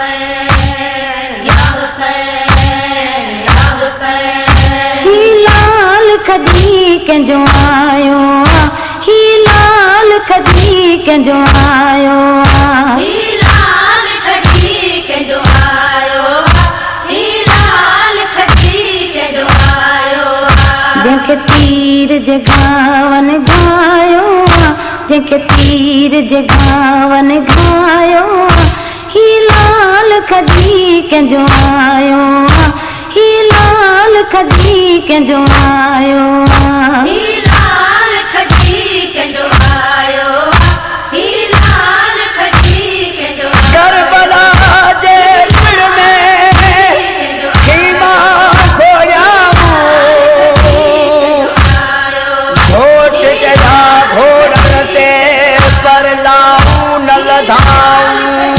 حسين يا حسين يا حسين. هي لال کڄي ڪنهن جو آيو آ، هي لال کڄي ڪنهن جو آيو آ. هي لال کڄي ڪنهن جو آيو آ، هي لال کڄي ڪنهن جو آيو آ. جنهن کي تير جي گهاون گهايو آ، جنهن کي تير جي گهاون گهايو آ، هي لال کڄي ڪنهن جو آيو آ، هي لال کڄي ڪنهن جو آيو آ. هي لال کڄي ڪنهن جو آيو آ، هي لال کڄي ڪنهن جو آيو. ڪربلا جي پڙ ۾ خيما کوڙيائون، گهوٽ چڙهيا گهوڙن تي پر لائون نه لڌائون.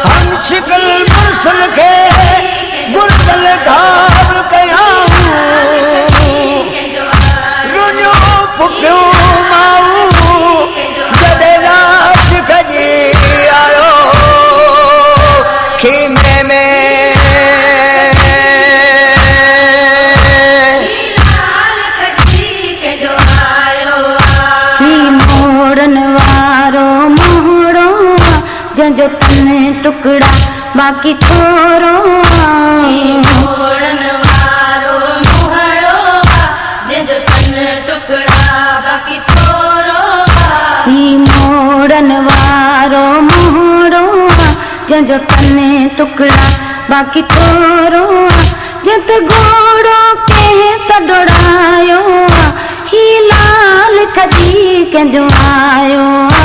هم شڪل مرسل کي گربل گهاو ڪيائون، رنيو پڦيون مائون جڏهن لاش کڄي آيو خيمي ۾. هي لال کڄي ڪنهن جو آيو آ. هي موڙن وارو موڙو آ، جنهن جو تن ٽڪڙا باقي ٿورو آ. هي موڙن وارو موهڙو آ، جنهن جو تن ٽڪڙا باقي ٿورو آ. هي موڙن وارو موڙو آ، جنهن جو تن ٽڪڙا باقي ٿورو آ، جنهن تي گهوڙو ڪنهن ته ڊوڙايو آ، هي لال کڄي ڪنهن جو آيو آ،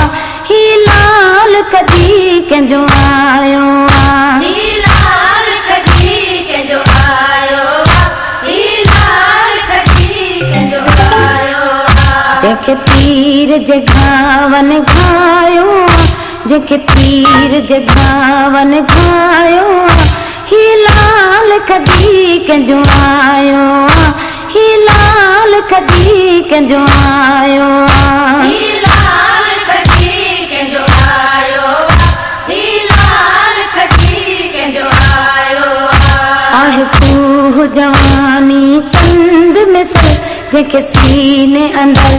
هي لال کڄي ڪنهن جو آيو آ. هي لال کڄي ڪنهن جو آيو آ، هي لال کڄي ڪنهن جو آيو آ. جنهن کي تير جي گهاون گهايو آ، جنهن کي تير جي گهاون گهايو آ، هي لال کڄي ڪنهن جو آيو آ، هي لال کڄي ڪنهن جو آيو آ. هي لال کڄي ڪنهن جو آيو آ، هي لال کڄي ڪنهن جو آيو آ. آهي ڦوهه جواني چنڊ مثل، جنهن کي سيني اندر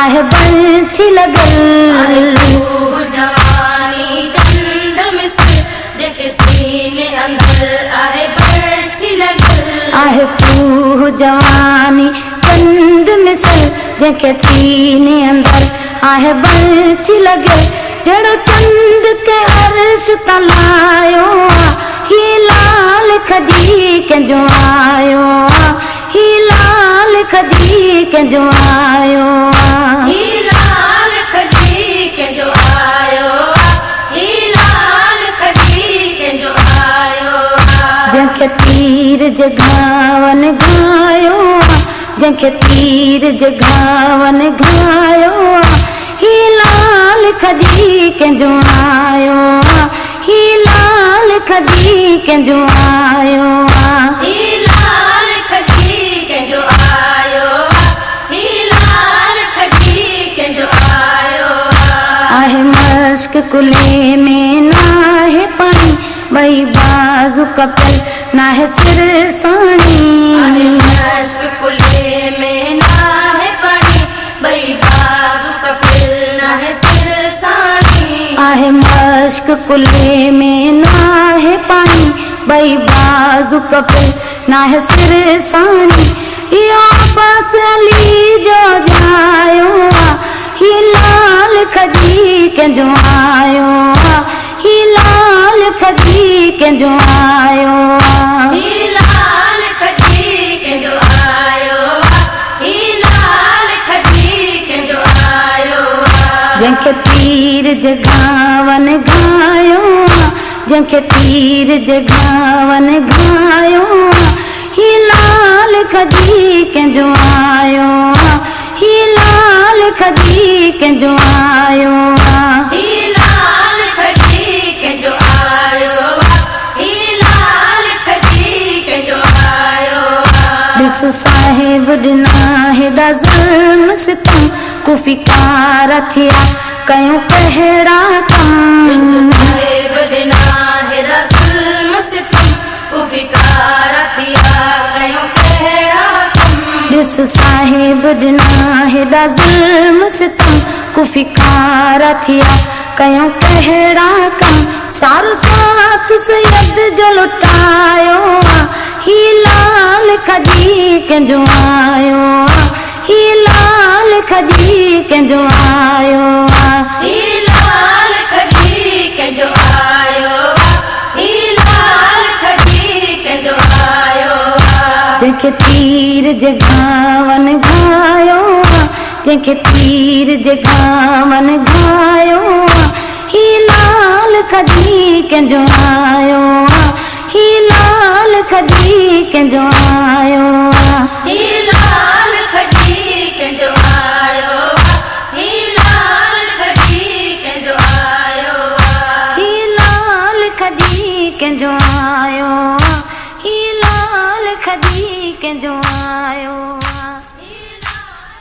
آهي بڻڇي لڳل. خوب جواني چنڊ مثل، جنهن کي سيني اندر آهي بڻڇي لڳل. آهي ڦوهه جواني چنڊ مثل، جنهن کي سيني اندر آهي بڻڇي لڳل، جهڙو چنڊ کي عرش تان لايو آ، هي لال کڄي ڪنهن جو آيو آ، هي لال کڄي ڪنهن جو آيو آ. هي لال کڄي ڪنهن جو آيو آ، هي لال کڄي ڪنهن جو آيو آ. جنهن کي تير جي گهاون گهايو آ، جنهن کي تير جي گهاون گهايو آ، هي لال کڄي ڪنهن جو آيو آ، هي لال کڄي ڪنهن جو آيو آ. هي لال کڄي ڪنهن جو آيو آ، هي لال کڄي ڪنهن جو آيو آ. آهي مشڪ ڪلهي ۾ ناهي پاڻي، ٻئي بازو ڪپيل ناهي سر ساڻي. آهي مشڪ ڪلهي ۾ ناهي پاڻي، ٻئي بازو ڪپيل ناهي سر ساڻي. آهي مشڪ ڪلهي ۾ ناهي پاڻي، ٻئي بازو ڪپيل ناهي سر ساڻي، اهو عباس علي جو ڄايو آ، هي لال کڄي ڪنهن جو آيو آ، هي لال کڄي ڪنهن جو آيو آ. هي لال کڄي ڪنهن جو آيو آ، هي لال کڄي ڪنهن جو آيو آ. جنهن کي تير جي گهاون گهايو آ، جنهن کي تير جي گهاون گهايو آ، هي لال کڄي ڪنهن جو آيو آ، هي لال کڄي ڪنهن جو آيو آ. هي لال کڄي ڪنهن جو آيو آ، هي لال کڄي ڪنهن جو آيو آ. ڏس صاحب ڏنا هيڏا ظلم ستم، ڪوفي ڪارا ٿيا ڪيون ڪهڙا ڪم. صاحب ڏنا صاحب ڏنا هيڏا ظلم ستم، ڪوفي ڪارا ٿيا ڪيون ڪهڙا ڪم، سارو ساٿ سيد جو لٽايو آ، هي لال کڄي ڪنهن جو آيو آ، هي لال کڄي ڪنهن جو آيو آ. هي لال کڄي ڪنهن جو آيو آ، هي لال کڄي ڪنهن جو آيو آ. جنهن کي تير جي گهاون گهايو آ، جنهن کي تير جي گهاون گهايو آ، هي لال کڄي ڪنهن جو آيو آ، هي لال کڄي ڪنهن جو آيو آ. هي لال کڄي ڪنهن جو آيو آ، هي لال کڄي ڪنهن جو آيو آ. هي لال کڄي ڪنهن جو آيو آ، هي لال کڄي ڪنهن جو